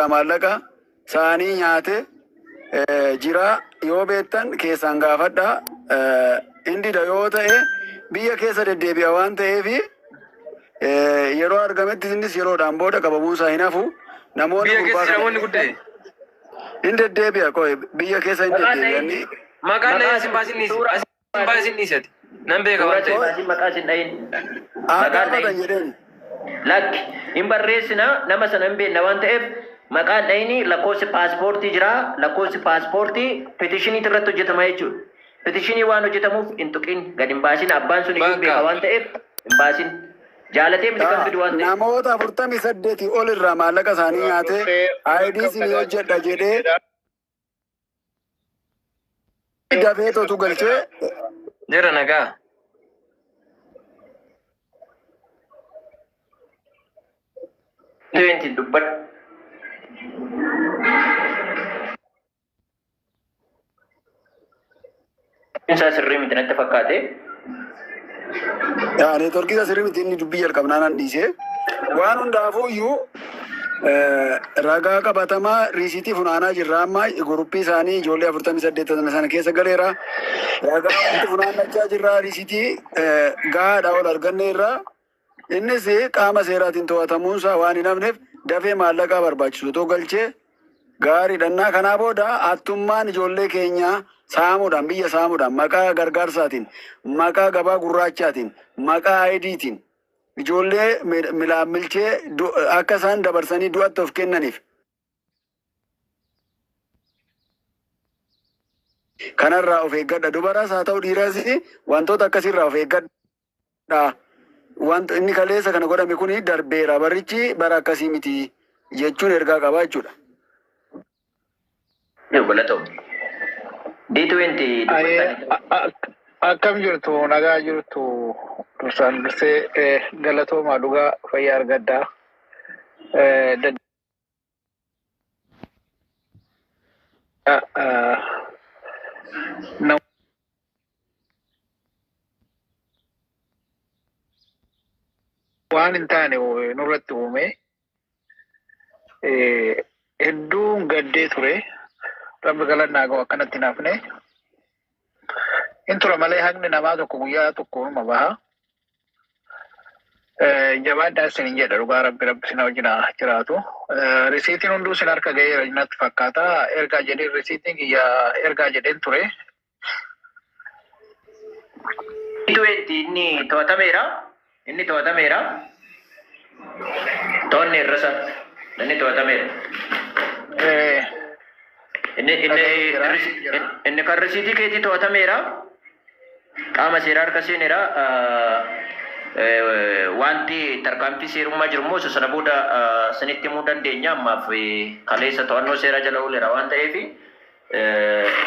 irraa maallaqa saanii nyaate jira yoo beektan keessaan gaafadha. Indida yoo ta'e biyya keessa deddeebi'a waan ta'eef yeroo argametti innis yeroodhaan booda qabamuun isaa hin hafu. Namoonni Biyya gurbaa keessa kana namoonni guddee. hin deddeebi'a qoy biyya keessa hin Maqaan deddeebi'a dhahin. inni. Maqaan Maqaa dhahee asin baasin dhiisi. suura Asin baasin dhiisati. Nan beeka suura waan isin ta'eef. baasin maqaa isin dhahin. Haa Maqaan gaafatan dhahin. jedheen. Lakki hin barreessina nama sana hin beekna waan ta'eef maqaan dhahini lakkoofsi paaspoortii jira lakkoofsi paaspoortii petishinii irratti hojjetama jechuudha. Petishinii waan hojjetamuuf hin tuqin gad hin baasin abbaan sun iyyuu beeka Bakka. waan ta'eef hin baasin. Jaalatee miti kan fidu waan ta'eef. Namoota 48 ol irraa maallaqa isaanii Duraan nyaatee dursee ID akkam isinii nagaa hojjedha jirtu jedhee jedha. dafee totu galchee Jira nagaa. Twenty dubbadhu. Isaa sirrii miti natti fakkaate. Yaa neetworkii isaa sirrii miti inni dubbii jalqabnaan an dhiisee waan hundaafuu iyyuu ragaa qabatamaa riisiitii funaanaa jirra amma guruppii isaanii ijoollee 48 sana keessa galeera. Ragaa walitti funaannachaa jirra riisiitii gahaadha ol arganneerra. Innis qaama seeraatiin to'atamuunsaa waan hin hafneef dafee maallaqaa barbaachisu otoo galchee gaariidha. Kanaa booda hattummaan ijoollee keenyaa saamuudhaan biyya saamuudhaan maqaa gargaarsaatiin maqaa gabaa gurraachaatiin maqaa IDtiin ijoollee milaamilchee akka isaan dabarsanii du'atti of kennaniif kanarraa of eeggadha. Dubaraas haa ta'u dhiiraas wantoota akkasiirraa of eeggadha. Wanta inni kaleessa kana godhame kuni darbeera. Barichi bara akkasii miti jechuun ergaa qabaa jechuudha. Galatoomi. D20 Ayee, dubbattanii. Akkam jirtu nagaa jirtu dursaan dursee galatoomaa dhugaa fayyaa argaddaa. Eh, eh, Waan hin taane nurratti uume hedduun gaddee ture. Rabbi galannaa ga'u akkanatti hin hafne. Hin tura malee haqni namaa tokko guyyaa tokko numa baha. Jabaadhaa isinin jedha dhugaa rabbi rabbi isin wajjin haa jiraatu. Risiitiin hunduu isin harka ga'eera natti fakkaata. Ergaa jedheen risiitiin kiyya ergaa jedheen ture. D20 inni to'atameera. Inni to'atameera. To'anne irra isaa. Inni to'atameera. Inni inni Dhaga'ee jira. inni kan risiitii keetii to'atameera. Qaama seeraa harka seeneera. Wanti tarkaanfii seerummaa jiru immoo isa sana booda sinitti himuu dandeenya ammaaf kaleessa to'annoo seeraa jala ooleera waan ta'eef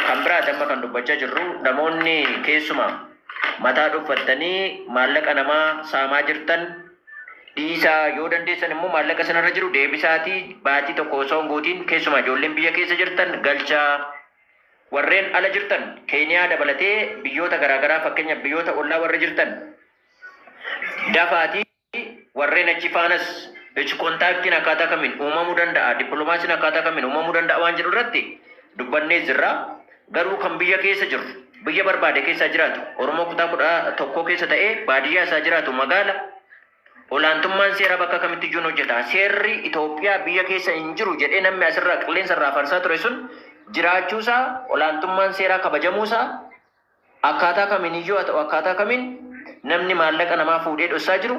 kan biraati amma kan dubbachaa jirru namoonni keessumaa mataa dhuffattanii maallaqa namaa saamaa jirtan dhiisaa yoo dandeessan immoo maallaqa sanarra jiru deebisaatii baatii tokko osoo hin guutiin keessumaa ijoolleen biyya keessa jirtan galchaa warreen ala jirtan Keeniyaa dabalatee biyyoota garaagaraa fakkeenyaaf biyyoota ollaa warra jirtan dafaatii warreen achi faanas jechi kontaaktiin akkaataa kamiin uumamuu danda'a dippiloomaasiin akkaataa kamiin uumamuu danda'a waan jedhu irratti dubbannee jirra. Garuu kan biyya keessa jiru biyya barbaade keessa jiraatu Oromoo kutaa 11 keessa ta'ee baadiyyaa isaa jiraatu magaala olaantummaan seeraa bakka kamitti iyyuu hojjeta. Seerri Itoophiyaa biyya keessa hin jiru jedhee namni asirraa qilleensa irraa farsaa ture sun jiraachuusaa olaantummaan seeraa kabajamuusaa akkaataa kamiin iyyuu haa ta'u akkaataa kamiin namni maallaqa namaa fuudhee dhossaa jiru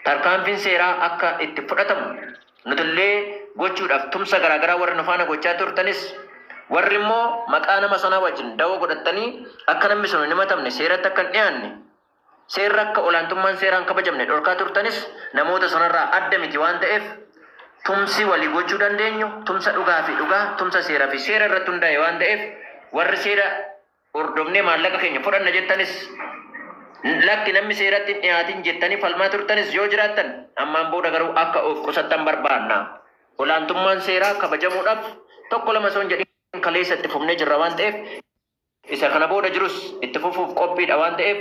tarkaanfiin seeraa akka itti fudhatamu nutillee gochuudhaaf tumsa garaagaraa warri nu faana gochaa turtanis warri immoo maqaa nama sanaa wajjin dawoo godhattanii akka namni sun hin himatamne seeratti akka hin dhiyaanne seerri akka olaantummaan seeraan kabajamne dhorkaa turtanis namoota sanarraa adda miti waan ta'eef tumsi walii gochuu dandeenyu tumsa dhugaa fi dhugaa tumsa seeraa fi seera irratti hundaa'e waan ta'eef warri seera hordofnee maallaqa keenya fudhanna jettanis lakki namni seeratti hin dhiyaatin jettanii falmaa turtanis yoo jiraattan ammaan booda garuu akka of qusattan barbaanna. Olaantummaan seeraa kabajamuudhaaf tokko lama osoo hin jedhin kaleessa itti fufnee jirra waan ta'eef isa kana booda jirus itti fufuuf qophiidha waan ta'eef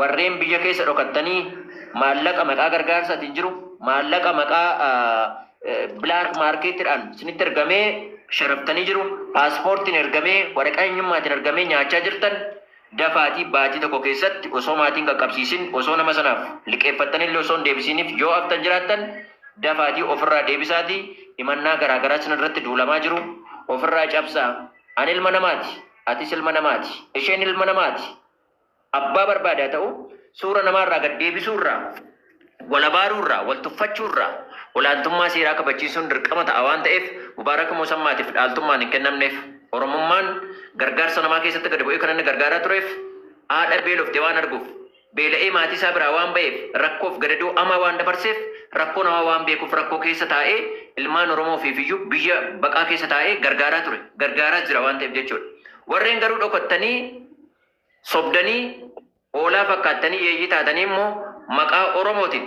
warreen biyya keessa dhokattanii maallaqa maqaa gargaarsaatiin jiru maallaqa maqaa Black marketiidhaan isinitti ergamee sharaftanii jiru. Paaspoortiin ergamee, waraqaa eenyummaatiin ergamee nyaachaa jirtan, dafaatii baatii tokko keessatti osoo maatiin qaqqabsiisin, osoo nama sanaaf liqeeffattanillee osoo hin deebisiniif yoo haftan jiraattan, dafaatii ofirraa deebisaatii himannaa garaagaraa isin irratti duulamaa jiru ofirraa cabsaa. Ani ilma namaati, atis ilma namaati, isheen ilma namaati. Abbaa barbaadaa ta'u suura namaarraa gad deebisuurraa, wal abaaruurraa, wal tuffachuurraa olaantummaa seeraa kabachiisuun dirqama ta'a waan ta'eef, Mubaarak Moosammaatiif dhaaltummaan hin kennamneef. Oromummaan gargaarsa namaa keessatti gadi bu'ee kan inni gargaaraa tureef haadha beelofte waan arguuf, beela'ee maatii isaa biraa waan ba'eef, rakkoof gadadoo amaa waan dabarseef, rakkoo namaa waan beekuuf, rakkoo keessa taa'ee ilmaan Oromoo iyyuu biyya baqaa keessa taa'ee gargaaraa ture, gargaaraa jira waan ta'eef jechuudha. Warreen garuu dhokattanii, sobdanii, hoolaa fakkaattanii, yeeyyii taatanii immoo maqaa Oromootiin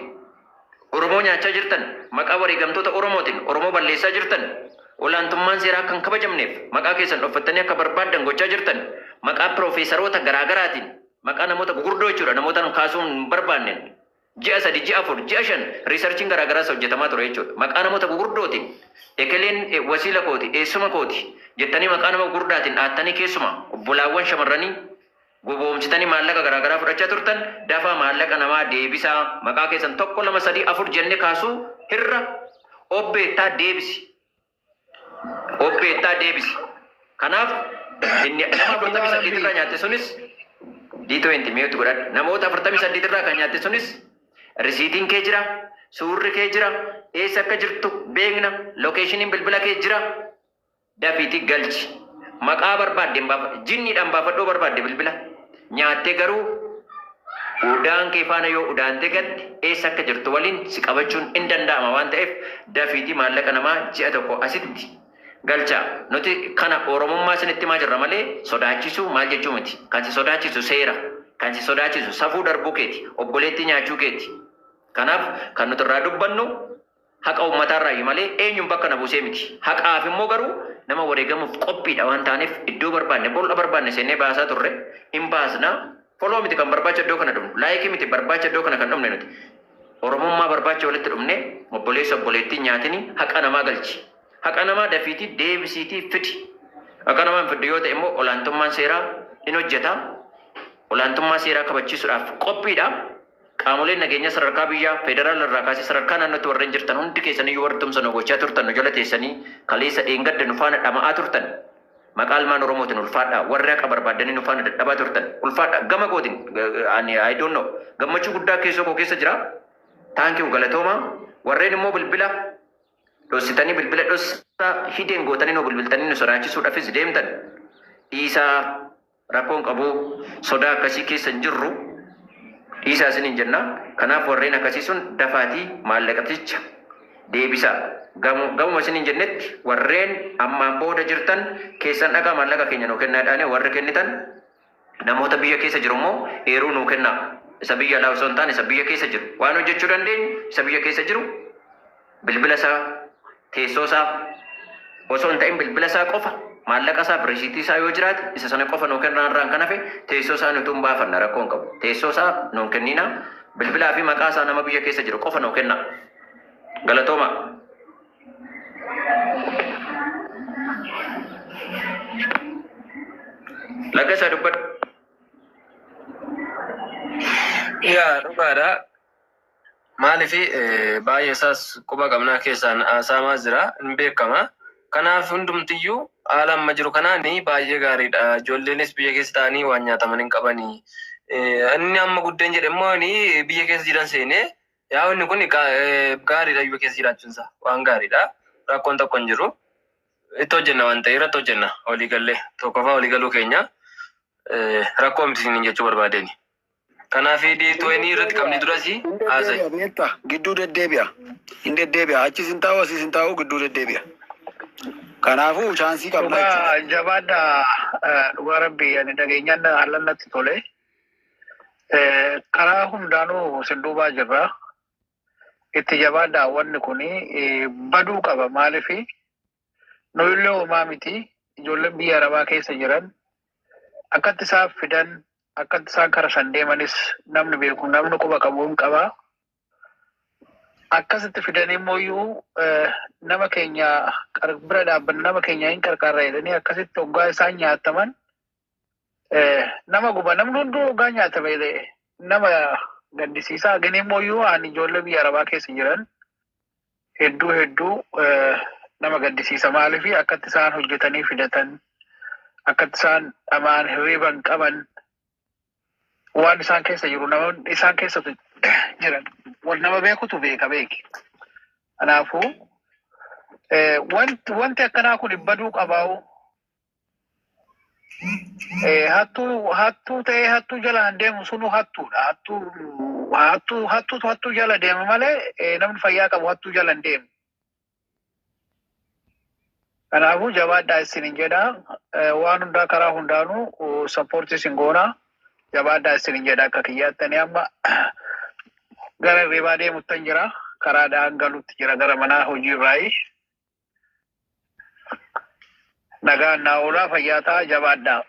Oromoo nyaachaa jirtan, maqaa wareegamtoota Oromootiin Oromoo balleessaa jirtan, olaantummaan seeraa akka hin kabajamneef maqaa keessan dhoffattanii akka barbaaddan gochaa jirtan, maqaa piroofeesaroota garaagaraatiin, maqaa namoota gurguddoo jechuudha, namoota kaasuun hin barbaanneen, ji'a 3, ji'a 4, ji'a 5 researchiin garaagaraas hojjetamaa ture jechuudha. Maqaa namoota gurguddootiin, ekeleen wasiila kooti, eessuma kooti jettanii maqaa nama gurguddaatiin dhaattanii keessuma obbolaawwan shamarranii goboomsitanii maallaqa garaagaraa fudhachaa turtan, dafaa maallaqa namaa deebisaa. Maqaa keessan tokko, lama, sadii, afur jenne kaasuu hirra obbeettaa deebisi. Obbeettaa deebisi. Kanaaf inni nama 48 irraa nyaatte sunis, D20 mute godhadhu. Namoota 48 irraa kan nyaatte sunis risiitiin kee jira, suurri kee jira, eessa akka jirtu beekna, locationiin bilbila kee jira. Dafiitii galchi. Maqaa barbaadde hin baafa, jinniidhaan baafadhoo barbaadde bilbila. Nyaattee garuu udaan kee faana yoo udaantee gatte, eessa akka jirtu waliin si qabachuun hin danda'ama waan ta'eef, dafiitii maallaqa namaa ji'a tokko asitti galchaa. Nuti kana Oromummaa isinitti himaa jirra malee sodaachisuu maal jechuu miti. Kan si sodaachisu seera. Kan si sodaachisu safuu darbuu keeti. Obboleettii nyaachuu keeti. Kanaaf kan nuti irraa dubbannu haqa uummataarraayi malee eenyuun bakka na buusee miti. Haqaaf immoo garuu nama wareegamuuf qophiidha waan taaneef, iddoo barbaanne, bol'a barbaanne seennee baasaa turre, hin baasna. Follow miti kan barbaacha iddoo kana dhufnu. Like miti barbaacha iddoo kana kan dhufne nuti. Oromummaa barbaacha walitti dhufne. Obboleessa obboleettii nyaatini, haqa namaa galchi. Haqa namaa dafiitii deebisiitii fidi. Haqa namaa hin fiddu yoo ta'e immoo olaantummaan seeraa in hojjeta. Olaantummaa seeraa kabachiisuudhaaf qophiidha. Qaamoleen nageenya sadarkaa biyyaa federaala irraa kaasee sadarkaa naannootti warreen jirtan hundi keessaniyyuu, warri tumsa nu gochaa turtan, nu jala teessanii kaleessa dheengadda nu faana dhama'aa turtan, maqaa ilmaan Oromootiin ulfaadha. Warri haqa barbaaddanii nu faana dadhabaa turtan, ulfaadha. Gama kootiin ani, I don't know, gammachuu guddaa keessoo koo keessa jira. Thank you, galatooma. Warreen immoo bilbila dhossitanii, bilbila dhossaa hideen gootanii nu bilbiltanii nu sodaachisuudhaafis deemtan, dhiisaa, rakkoon qabu, sodaa akkasii keessa hin jirru, dhiisaa isiniin jenna. Kanaaf warreen akkasii sun dafaatii maallaqaticha deebisaa. Gamuma isiniin jennetti warreen ammaan booda jirtan keessan dhagaa maallaqa keenya nuu kennaadhaani warri kennitan, namoota biyya keessa jiru immoo eeruu nuu kennaa. Isa biyya alaa osoo hin taane isa biyya keessa jiru. Waan hojjechuu dandeenyu isa biyya keessa jiru bilbila isaa, teessoo isaa osoo hin ta'in bilbila isaa qofa, maallaqa isaa, risiitii isaa yoo jiraate isa sana qofa nuu kennaa. Irraan kan hafe teessoo isaa nutu hin baafanna, rakkoo hin qabu. Teessoo isaa nuun kennina, bilbilaa fi maqaa isaa nama biyya keessa jiru qofa nuu kenna. Galatooma. Laggasaa, dubbadhu. Yaa, dhugaadha. Maaliif baay'ee isaas quba qabnaa keessaan haasa'amaa jira, hin beekama. Kanaaf hundumtiyyuu haala amma jiru kanaan baay'ee gaariidha. Ijoolleenis biyya keessa ta'anii waan nyaataman hin qabanii. Inni amma guddeen jedhe immoo inni biyya keessa jiran seenee yaa inni kun gaariidha, biyya keessa jiraachuunsa waan gaariidha. Rakkoon tokko hin jiru. Itti hojjenna waan ta'eef irratti hojjenna, walii gallee tokkoffaa walii galuu keenya rakkoo miti isiniin jechuu barbaadeni. Kanaaf D20 irratti qabni duras Hin haasa'e. deddeebi'a beektaa, gidduu deddeebi'a. Hin deddeebi'a, achis hin taa'u, asis hin taa'u, gidduu deddeebi'a. Kanaafuu chance qabna jechuudha. Dhugaa jabaadha, dhugaa rabbii ani dhageenyaan haalaan natti tole. Karaa hundaanuu sin duubaa jirra. Itti jabaadha, wanni kuni baduu qaba. Maalifi nu illee homaa miti, ijoolleen biyya arabaa keessa jiran akkatti isaan fidan, akkatti isaan kara san deemanis namni beeku, namni quba qabu hin qaba. Akkasitti fidanii immoo nama keenya bira dhaabbanna, nama keenya hin qarqaarra jedhanii akkasitti hoggaa isaan nyaataman nama guba. Namni hunduu hoggaa nyaatame nama gaddisiisa. Gini immoo ani ijoollee biyya arabaa keessa jiran hedduu hedduu nama gaddisiisa. Maaliif akkatti isaan hojjetanii fidatan, akkatti isaan dhamaan hirriban qaban, waan isaan keessa jiru nama isaan keessa jiran wal nama beekutu beeka beeki. Kanaafuu wanti akkanaa kun baduu qabaa'u. Hattuu hattuu ta'ee hattuu jala hin deemu sunu hattuudha. Hattuu hattuu hattuutu hattuu jala deema malee namni fayyaa qabu hattuu jala hin deemu. Kanaafuu jabaadhaa isinin jedha. Waan hundaa karaa hundaanuu support isin goona. Jabaadhaa isinin jedha akka kiyyaattanii amma gara hirribaa deemuttan jira. Karaadhaan galutti jira gara manaa hojii irraayi. Nagaan naa oolaa, fayyaa ta'a, jabaadhaa.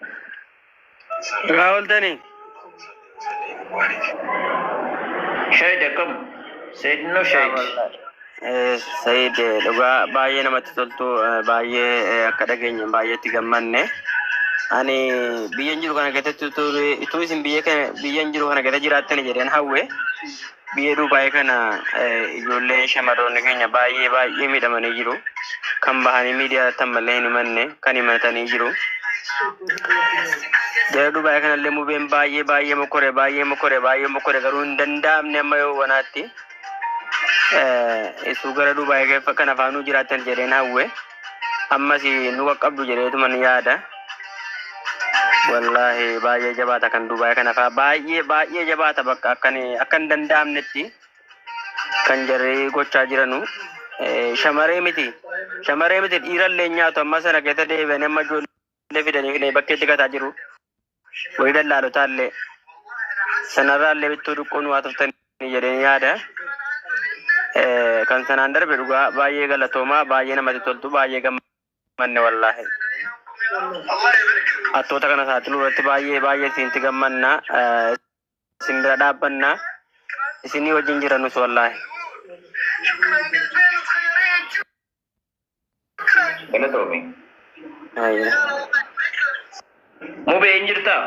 Nagaa ooltanii? Shahid akkam? Seednoo Shahid. Sayid, dhugaa baay'ee namatti toltu, baay'ee akka dhageenye baay'eetti gammanne. Ani biyyan jiru kana keessatti utuu isin biyya kana biyyan jiru kana keessa jiraattani jedheen hawwe. Biyya Dubaayii kana ijoollee shamarroonni keenya baay'ee baay'ee miidhamanii jiru. Kan bahanii miidiyaa ammallee hin himanne kan himatanii jiru. Jara Dubaayii kanallee mubeen baay'ee baay'ee mokore, baay'ee mokore, baay'ee mokore, garuu hin danda'amne amma yoo wanaatti. Isuu gara Dubaayii keessa kana faanuu jiraattan jedheen hawwe. Ammas nu qaqqabdu jedheetuma ni yaada. Wallaahi baay'ee jabaata kan Dubaayii kana faa, baay'ee baay'ee jabaata. Bakka akkan akka hin danda'amnetti kan jarri gochaa jiranu. Shamaree miti, shamaree miti, dhiirallee nyaatu. Amma sana keessa deebi'anii amma ijoollee fidanii fidanii bakkeetti gataa jiru. Wayii dallaalotaallee sanarraallee bittuu dhuqqoon waa tuftanii jedheen yaada. Kan sanaan darbe dhugaa baay'ee galatoomaa, baay'ee namatti toltu, baay'ee gammanne wallaahi. Hattoota kana saaxiluu irratti baay'ee baay'ee isinitti gammanna. Isin bira dhaabbanna. Isinii wajjin jira nus wallaahi. Galatoomi. Baay'ee. Mubee hin jirtaa?